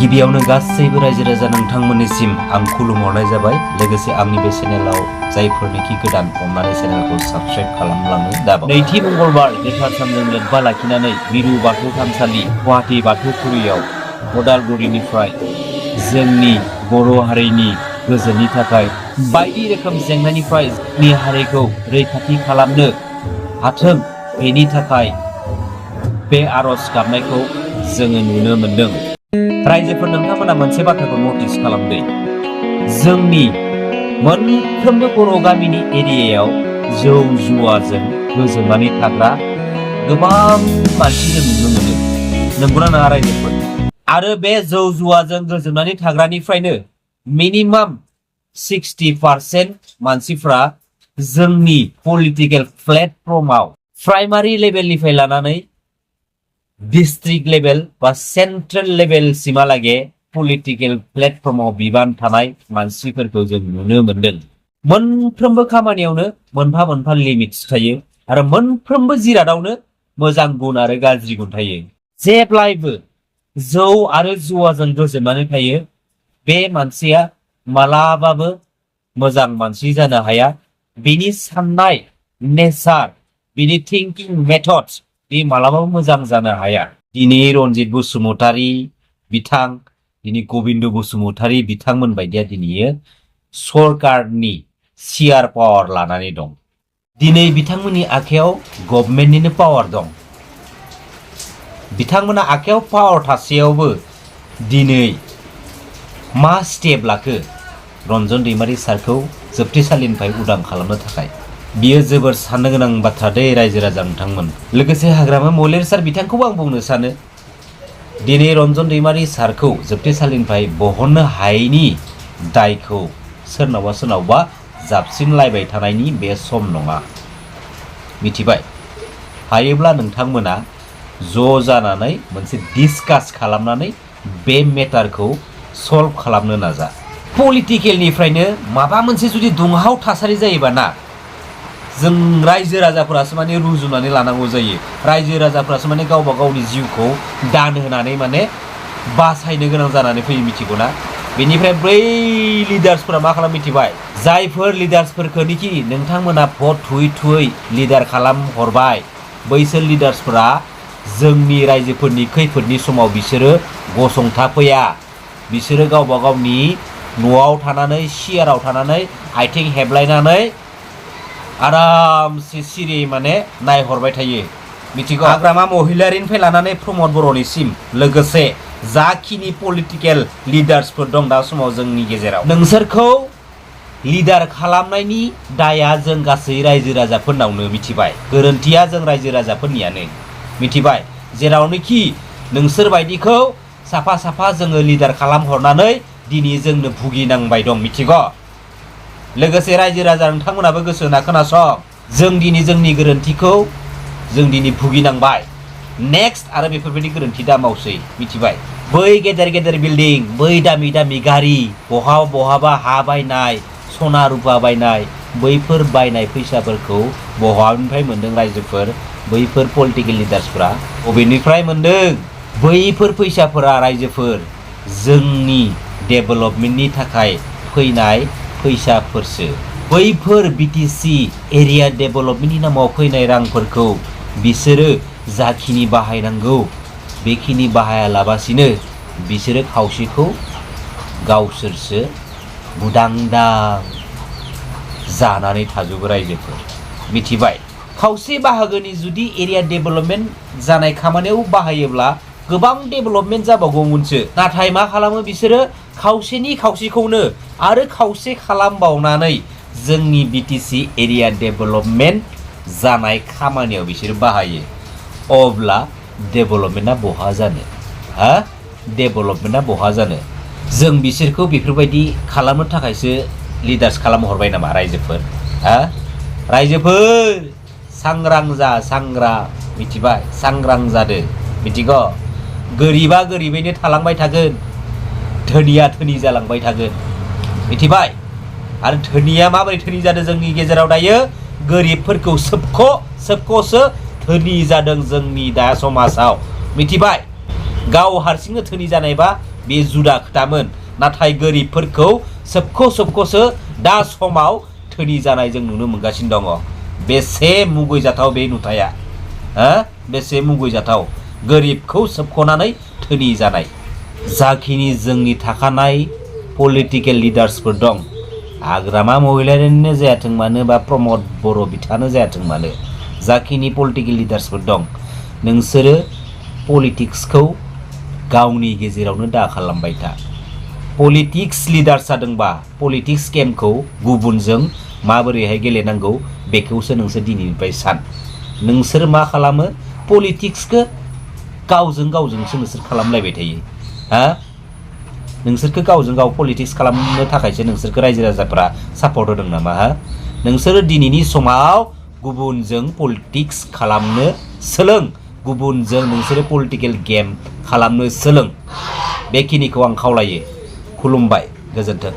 गिबियावनो गासैबो रायजो राजा नोंथांमोननिसिम आं खुलुमहरनाय जाबाय। लोगोसे आंनि बे चेनेलाव जायफोरनिखि गोदान अननानै चेनेलखौ साबस्क्राइब खालामलांनो दाबाव। नैथि मंगलबार गोथार सानजों लोब्बा लाखिनानै मिरु बाथौ थानसालि गुवाहाटी बाथौफुरियाव उदालगुरिनिफ्राय जोंनि बर' हारिनि गोजोननि थाखाय बायदि रोखोम जेंनानिफ्राय जोंनि हारिखौ रैखाथि खालामनो हाथों बेनि थाखाय बे आरज गाबनायखौ जोङो नुनो मोनदों। रायजोफोर नोंथांमोना मोनसे बाथ्राखौ नटिस खालामदो। जोंनि मोनफ्रोमबो बर' गामिनि एरियायाव जौ जुवाजों गोजोमनानै थाग्रा गोबां मानसि जों नुनो मोनो। नंगौना नङा रायजोफोर? आरो बे जौ जुवाजों गोजोमनानै थाग्रानिफ्रायनो मिनिमाम 60% मानसिफ्रा जोंनि पलिटिकेल प्लेटफर्माव प्राइमारि लेभेलनिफ्राय लानानै डिस्ट्रिक्ट लेभेल बा सेन्ट्रेल लेभेल सिमालागे पलिटिकेल प्लेटफर्माव बिबान थानाय मानसिफोरखौ जों नुनो मोनदों। मोनफ्रोमबो खामानियावनो मोनफा मोनफा लिमिट्स थायो आरो मोनफ्रोमबो जिरादावनो मोजां गुन आरो गाज्रि गुन थायो। जेब्लायबो जौ आरो जुवाजों गोजोमनानै थायो बे मानसिया मालाबाबो मोजां मानसि जानो हाया। बिनि साननाय नेचार, बिनि थिंकिं मेथड बे मालाबाबो मोजां जानो हाया। दिनै रनजित बसुमतारी बिथां, दिनै गबिन्द बसुमतारी बिथांमोन बायदिया दिनै सरकारनि सियार पावार लानानै दं। दिनै बिथांमोननि आखायाव गभर्नमेन्टनिनो पावार दं। बिथांमोना आखायाव पावार थासेयावबो दिनै मा स्टेप लाखो रन्जन दैमारि सारखौ जोबथेसालिनिफ्राय उदां खालामनो थाखाय? बियो जोबोर साननो गोनां बाथ्रा दै रायजो राजा नोंथांमोन। लोगोसे हाग्रामा महिलारी सार बिथांखौबो आं बुंनो सानो दिनै रन्जन दैमारि सारखौ जोबथेसालिनिफ्राय बहननो हायैनि दायखौ सोरनावबा जाबसिनलायबाय थानायनि बे सम नङा। मिथिबाय? हायोब्ला नोंथांमोना ज' जानानै मोनसे डिसकास खालामनानै बे मेटारखौ सल्भ खालामनो नाजा। पलिटिकेलनिफ्रायनो माबा मोनसे जुदि दुंहाव थासारि जायोबा ना, जों रायजो राजाफोरासो माने रुजुनानै लानांगौ जायो। रायजो राजाफोरासो माने गावबा गावनि जिउखौ दान होनानै माने बासायनो गोनां जानानै फैयो, मिथिगौ ना? बेनिफ्राय बै लिडार्सफोरा मा खालाम मिथिबाय? जायफोर लिडार्सफोरखौनोखि नोंथांमोना भट थुयै लिडार खालाम हरबाय, बैसोर लिडार्सफोरा जोंनि रायजोफोरनि खैफोदनि समाव बिसोरो गसंथाफैया। बिसोरो गावबा गावनि न'आव थानानै सियाराव थानानै आथिं हेबलायनानै आरामसे सिरि माने नायहरबाय थायो। मिथिगौ? हाग्रामा महिलारीनिफ्राय लानानै प्रमद बर'निसिम लोगोसे जाखिनि पलिटिकेल लिडार्सफोर दं दा समाव जोंनि गेजेराव, नोंसोरखौ लिडार खालामनायनि दाया जों गासै रायजो राजाफोरनावनो। मिथिबाय? गोरोन्थिया जों रायजो राजाफोरनियानो। मिथिबाय? जेरावनोखि नोंसोर बायदिखौ साफा साफा जोङो लिडार खालामहरनानै दिनै जोंनो भुगिनांबाय दं। मिथिगौ? लोगोसे रायजो राजा नोंथांमोनाबो गोसो होना खोनासं। जों दिनै जोंनि गोरोन्थिखौ जों दिनै भुगिनांबाय। नेक्स्ट आरो बेफोरबायदि गोरोन्थि दा मावसै। मिथिबाय? बै गेदेर गेदेर बिल्डिं, बै दामि दामि गारि, बहाबा हा बायनाय, सना रुपा बायनाय, बैफोर बायनाय फैसाफोरखौ बहानिफ्राय मोनदों रायजोफोर? बैफोर पलिटिकेल लिडार्सफोरा बबेनिफ्राय मोनदों? बैफोर फैसाफोरा रायजोफोर जोंनि डेभेलपमेन्टनि थाखाय फैनाय फैसाफोरसो। बैफोर बिटिसि एरिया डेभेलपमेन्टनि नामाव फैनाय रांफोरखौ बिसोरो जाखिनि बाहायनांगौ बेखिनि बाहायालाबासिनो बिसोरो खावसेखौ गावसोरसो बुदांदां जानानै थाजोबो रायजोफोर। मिथिबाय? खावसे बाहागोनि जुदि एरिया डेभेलपमेन्ट जानाय खामानियाव बाहायोब्ला गोबां डेभेलपमेन्ट जाबावगौमोनसो। नाथाय मा खालामो बिसोरो? खावसेनि खावसेखौनो आरो खावसे खालामबावनानै जोंनि बिटिसि एरिया डेभेलपमेन्ट जानाय खामानियाव बिसोरो बाहायो। अब्ला डेभेलपमेन्टआ बहा जानो? डेभेलपमेन्टआ बहा जानो? जों बिसोरखौ बेफोरबायदि खालामनो थाखायसो लिडार्स खालामहरबाय नामा रायजोफोर? रायजोफोर सांग्रां जा, सांग्रां। मिथिबाय? सांग्रां जादो। मिथिगौ? गोरिबा गोरिबैनो थालांबाय थागोन, धोनिया धोनि जालांबाय थागोन। मिथिबाय? आरो धोनिया माबोरै धोनि जादों जोंनि गेजेराव दायो? गोरिबफोरखौ सोबख'सो धोनि जादों जोंनि दा समाजाव। मिथिबाय? गाव हारसिंनो धोनि जानायबा बे जुदा खोथामोन नाथाय गोरिबफोरखौ सोबख'सो दा समाव धोनि जानाय जों नुनो मोनगासिनो दङ बेसे मुगैजाथाव बे नुथाया बेसे मुगैजाथाव गोरिबखौ सोबख'नानै धोनि जानाय जाखिनि जोंनि थाखानाय पलिटिकेल लिडार्सफोर दं हाग्रामा महिलारिनिनो जायाथों मानो बा प्रमद बर' बिथाङानो जायाथों मानो जाखिनि पलिटिकेल लिडार्सफोर दं नोंसोरो पलिटिक्सखौ गावनि गेजेरावनो दा खालामबाय था पलिटिक्स लिडार्स जादोंबा पलिटिक्स गेमखौ गुबुनजों माबोरैहाय गेलेनांगौ बेखौसो नोंसोर दिनैनिफ्राय सान नोंसोर मा खालामो पलिटिक्सखौ गावजोंसो नोंसोर खालामलायबाय थायो नोंसोरखौ गावजों गाव पलिटिक्स खालामनो थाखायसो नोंसोरखौ रायजो राजाफोरा सापर्ट होदों नामा नोंसोरो दिनैनि समाव गुबुनजों पलिटिक्स खालामनो सोलों गुबुनजों नोंसोरो पलिटिकेल गेम खालामनो सोलों बेखिनिखौ आं खावलायो खुलुमबाय गोजोन्थों